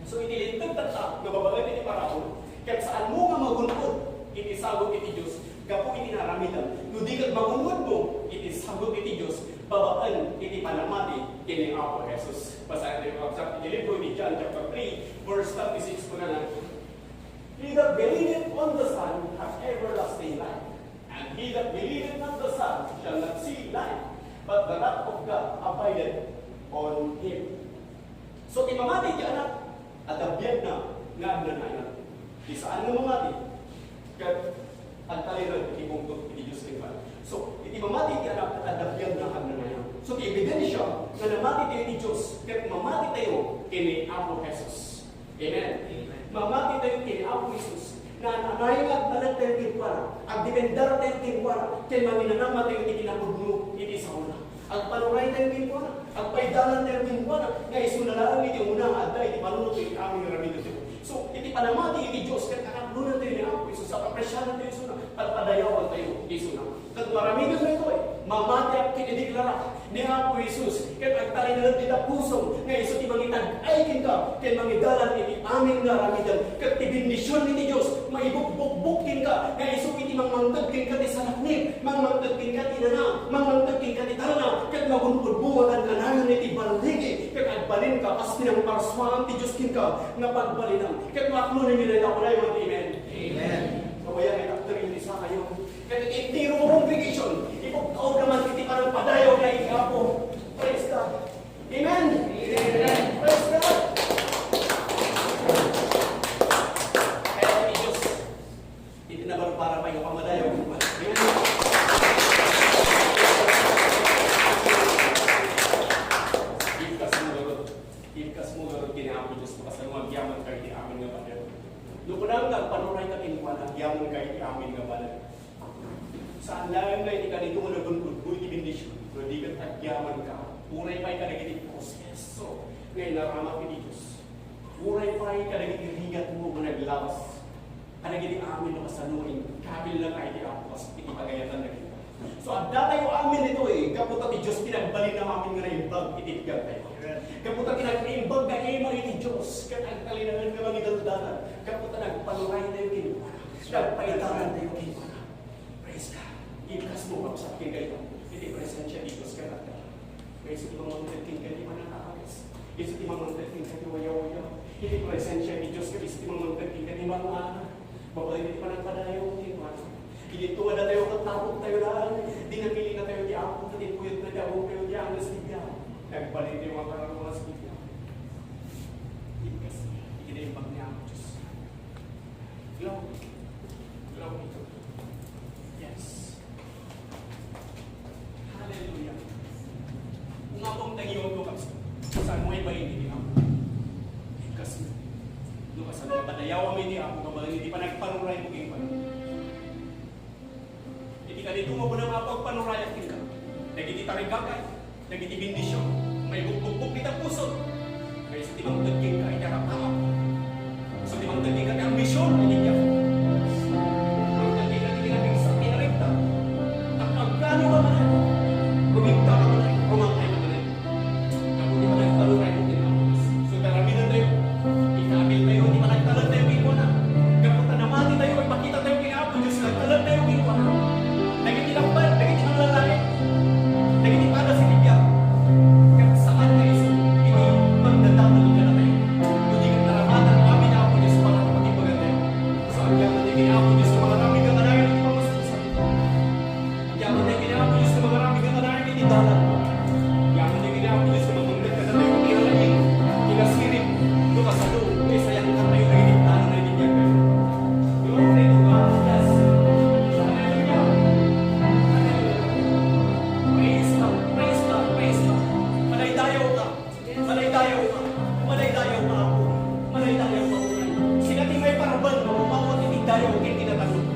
So, iti Linteg tatta, nga babaen iti parabur, ket saanmo nga magun-od iti sagut iti Dios, gapu iti naramidam. No di ket magun-odmo iti sagut iti Dios, babaen iti panamati ken ni Apo Jesus. Basaen tayo, kabagsak, iti libro ni John chapter three, verse thirty-six, kunana, "He that believeth on the Son hath everlasting life, and he that believeth not the Son shall not see life, but the wrath of God abideth on him." So, ti mamati iti Anak, adda biagna nga agnanayon. Ti saan nga mamati, ket agtalinaed iti pungtot iti Dios kenkuana. So, iti mamati iti Anak, adda biagna nga agnanayon. So, ti ebidensia nga namati tayo iti Dios, ket mamati tayo ken ni Apo Jesus. Amen? Amen. Mamati tayo ken ni Apo Jesus. Naan-anay nga agtalek tayo kenkuana, agdepender tayo kenkuana, ken manginanama tayo iti kinapudno iti saona. Agpanuray tayo kenkuana, agpaidalan tayo kenkuana, nga isuna laeng iti umuna nga adda iti panunot iti amin nga aramidentayo. So, iti panamati iti Dios, ket akaklonentayo ni Apo Jesus, apapresiarantayo isuna, padpadayawantayo isuna. Ket no aramidem daytoy, mamatiak ken ideklara ni Apo Jesus, ket agtalinaed dita pusom nga isu ti mangitag-ay kenka ken mangidalan iti amin nga aramidem, ket ti bendision iti Dios maibukbukbok kenka nga isu iti mangmangted kenka ti salaknib, mangmangted kenka ti nana, mangmangted kenka ti talna, ket magun-odmo nga kanayon iti balligi, ket agbalinka kas ti nangparsuaan ti Dios kenka nga pagbalinam. Ket no aklonenyo dayta, kunay man ti amen. Amen. Kabayan, ket agtario ti sakayo. Ket iti entero nga congregation, ipagtaudda man iti panangpadayawda iti Apo. Praise God. Amen. Amen. Praise God. Kayat ti Dios iti nabarbarabay nga pamadayaw. Amen. Ibkasmo garud. Ibkasmo garud ken ni Apo Dios, no kasano agyamanka iti amin nga batel. No kunam nga agpanurayka kenkuana, agyamanka iti amin nga batel. Saan laeng nga iti kanito nga nagun-odmo iti bendision, no di ket agyamanka, uray pay kadagiti proseso nga inaramat iti Dios. Uray pay kadagiti rigatmo nga naglabas kadagiti amin no kasano nga inkabilnaka iti Apo kas iti pagayatanna kenka. So, adda tayo amin ditoy, gapu ta ti Dios ti nagbalin amin nga naimbag iti biagtayo. Gapu ta ti naimbag nga ima iti Dios, ket agtalinaed nga mangidaldalan. Gapu ta nagpa Nagpaitaran tayo kenkuana. Nagpaitaran tayo kenkuana. Praise God. Ikasmo, kakabsat, kenka ita. Iti presensia ti Dios ket adda. Praise God, mangted kenka ti panangakabes. Isu ti mangted kenka ti wayawaya. Iti presensia ti Dios ket isu ti mangted kenka ti mangana. Babaen iti panagpadayaw kenkuana. Iti tuwa datayo ket tapok tayo laeng. Dinamili na tayo ti Apo, ket inkuyod na ti Apo tayo ti anges ti biag. Nagbalin tayo nga kararua nga sipya. Ikas, ikinaimbag ni Apo Dios. Glory. Glory to God. Yes. Hallelujah. Kung apong tayo, no, kaps-, saan mo ibayin ni Apo? Ikas, no, kasano nga padayaw amin ni Apo, kabalan, hindi pa nagparuray mo kayong Iti kanito nga apo nga agpanurayak kenka, dagiti tarigagay, dagiti bendision, maibukbukbok iti puso. Nga isu ti mangted kenka iti arap-arap. Isu ti mangted kenka ti ambision iti biag. Mangted kenka ti kinapigsa ti arigta. Agplano ka manen, rumigta ka manen, rumangay ka manen. Gapu ti panagtalon tayo ken Apo Dios. So, karamidan tayo, ikabil tayo, ti panagtalon tayo kenkuana. Gapu ta namati tayo, ipakita tayo ken Apo Dios, nagtalon tayo kenkuana. Dagiti lakbay, dagiti manglalait, dagiti padas iti biag. Ket saan nga isu iti pagdadamel kadatayo. Kundi ket naramatan amin ni Apo Dios para pakibbagan tayo. So, agyaman tayo ken Apo Dios, nga mangaramid kadatayo iti pangustusan. Agyaman tayo ken Apo Dios nga mangaramid kadatayo iti dalan. Agyaman tayo ken Apo Dios nga mangngegda kadatayo iti rabii, iti nasirib, no kasano, no isayangkan tayo dagiti plano na iti biag tayo. Glory to God. Yes. Hallelujah. Hallelujah. Praise God. Praise God. Praise God. Madaydayaw ka. Madaydayaw ka. Madaydayaw ka, Apo. Madaydayaw ka, Apo. Sika ti maiparban nga mamaw iti dayaw ken kinatanong.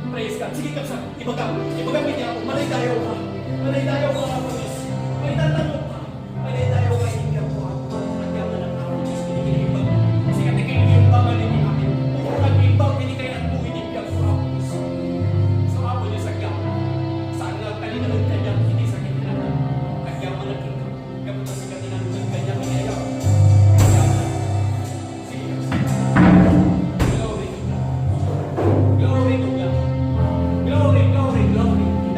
Praise God. Sige, kabsat. Ibagam. Ibagam iti Apo. Madaydayaw ka. Madaydayaw ka, Apo Dios. Maitatangok ka. Madaydayaw ka iti biag ko, Apo. Agyaman, Apo Dios, iti kinaimbag. Sika ti kinaimbag iti amin. Puro nag-imbag iti kayatmo iti biag ko, Apo Dios. So, Apo Dios, agyaman. Saan nga agtalinaed kaniak iti sakit nga anak? Agyaman, Apo. Gapu ta sika ti nangted kaniak iti ayam. Glory to God. Glory to God. Glory, glory, glory. In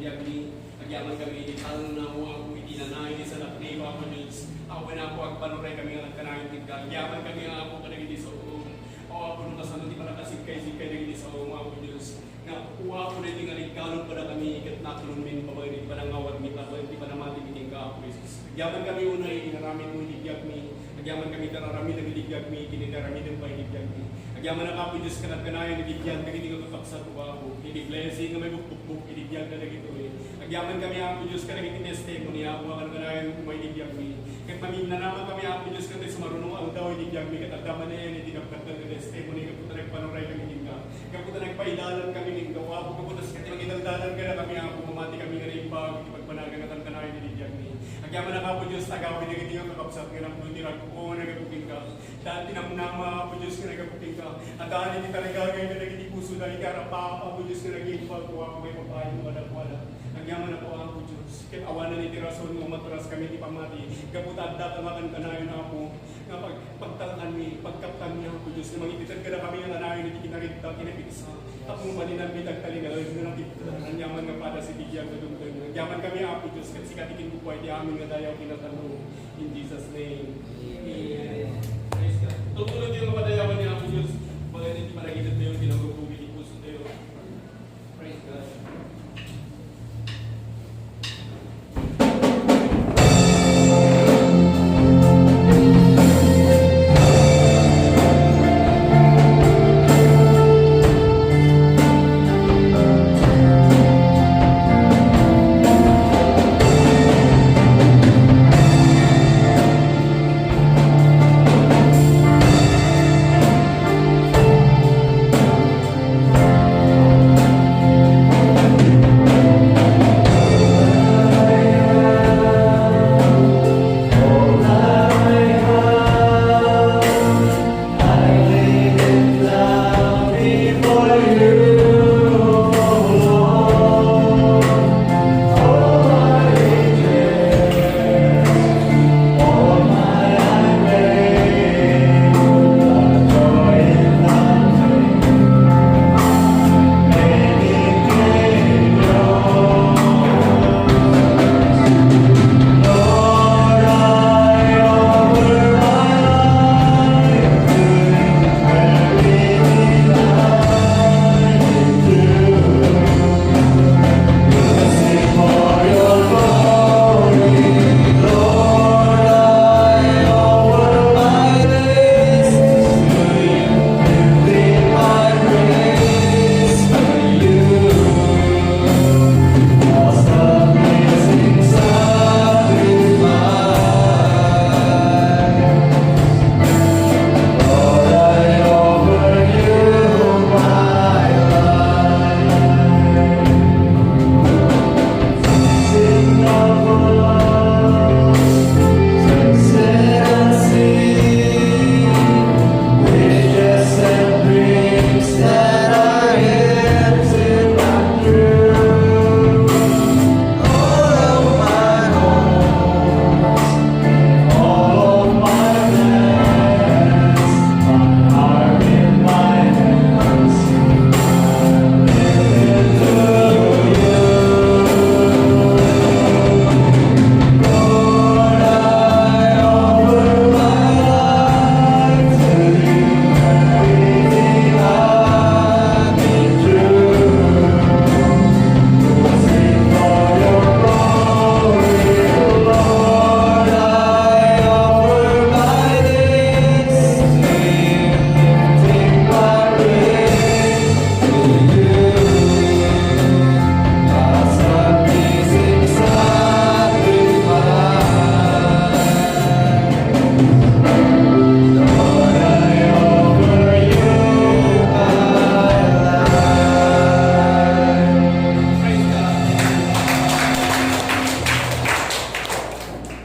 Agyaman kami iti talna mo, Apo, iti nanayon iti sanaknib, Apo Dios. Apo, Apo, agpanuray kami nga nagkanayon kenka. Agyaman kami, Apo, kadagiti sao. O Apo, no kasano ti panakasigkay-sigkay dagiti sao mo, Apo Dios. Nga, o Apo, daytoy nga reggalom kadakami, ket naklonmi babaen iti panangawatmi, babaen iti panamatimi kenka, Apo Jesus. Agyaman kami unay iti inaramid mo iti biagmi. Agyaman kami iti aramid dagiti biagmi, ken iti aramid pay iti biagmi. Agyaman, Apo Dios, nga nagkanayon iti biag dagiti nga kakabsat mo, Apo. Iti blessing nga maibukbukbok iti biag dagitoy. Agyaman kami, Apo Dios, kadagiti testimony, Apo, nga nagkanayon mo iti biagmi. Ket maminanaman kami, Apo Dios, ket sumaruno nga aldaw iti biagmi, ket adda manen iti nagdakkel nga testimony, gapu ta nagpanuray kami kenka. Gapu ta nagpaidalan kami kenka, Apo, gapu ta sika ti mangidaldalan kadakami, Apo, mamati kami nga naimbag iti pagpanagan nga nagkanayon iti biagmi. Agyaman, Apo Dios, agawid dagiti nga kakabsat nga napno ti ragko nga nagapu kenka. Dati namnama, Apo Dios, nga nagapu kenka. Adda iti tarigagay nga dagiti pusoda, iti arap, Apo Dios, nga naging pagkuha, may papayo, wala, wala. Agyaman, Apo, Apo Dios. Ket awanen iti rason nga umatras kami iti pamati. Gapu ta adda kami nga kanayon, Apo. Nga pag-, pagtalkanmi, pagkaptanmi, Apo Dios, nga mangititag kadakami nga kanayon iti kinarigta, kinapigsa. Tapno malinanmi ti agtalinaed nga nakita, agyaman nga pada siti biag nga dumteng. Agyaman kami, Apo Dios, ket sika ti kinkukuay ti amin nga dayaw, kinatano. In Jesus' name. Amen. Praise God. Tutulod yung mapadayawan ni Apo Dios. Bagay na iti panagitag tayo, kinagugugit yung puso tayo. Praise God.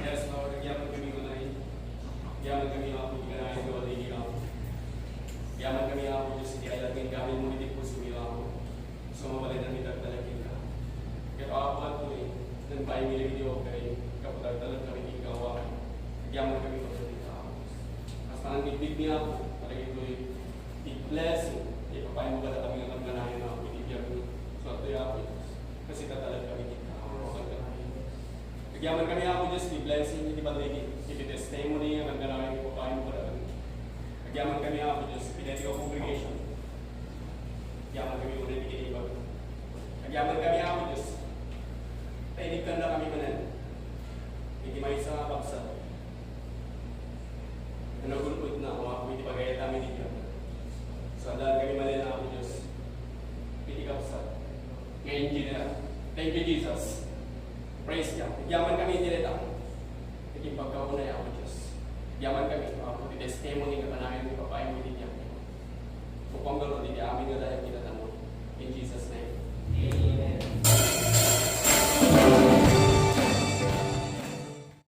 Yes, Lord, agyaman kami, Apo, iti kanayon nga wadaymi, Apo. Agyaman kami, Apo Dios, iti ayat nga ingamin mo iti pusomi, Apo. So, mabalinanmi ti agtalek kenka. Ket, Apo, adtoy, nagbainmi dagiti okay, gapu ta agtalek kami kenka, Apo. Agyaman kami pagdalita, Apo. Kasta nga bigbigmi, Apo, kadagitoy ti blessing, ti ipapaaymo kadakami nga kanayon, Apo, iti biagmi. So, adtoy, Apo Dios. Kasi tatalagkami kita. Agyaman kami, Apo Dios, ti blessing iti panligi, iti testimony nga gaganayen ti babaem nga kadagami. Agyaman kami, Apo Dios, iti daytoy a congregation. Agyaman kami unay iti kinibag. Agyaman kami, Apo Dios, ta inikkannakami manen iti maysa nga kabsat. Nga nagulpot na, Apo, iti pagayatami iti biag. Saan kami manen, Apo Dios, iti kabsat nga engineer. Thank you, Jesus. Praise God. Agyaman kami iti dayta. Iti pagkaunay, Apo Dios. Agyaman kami, Apo, iti testimony nga kanayon ni Papa iti biag.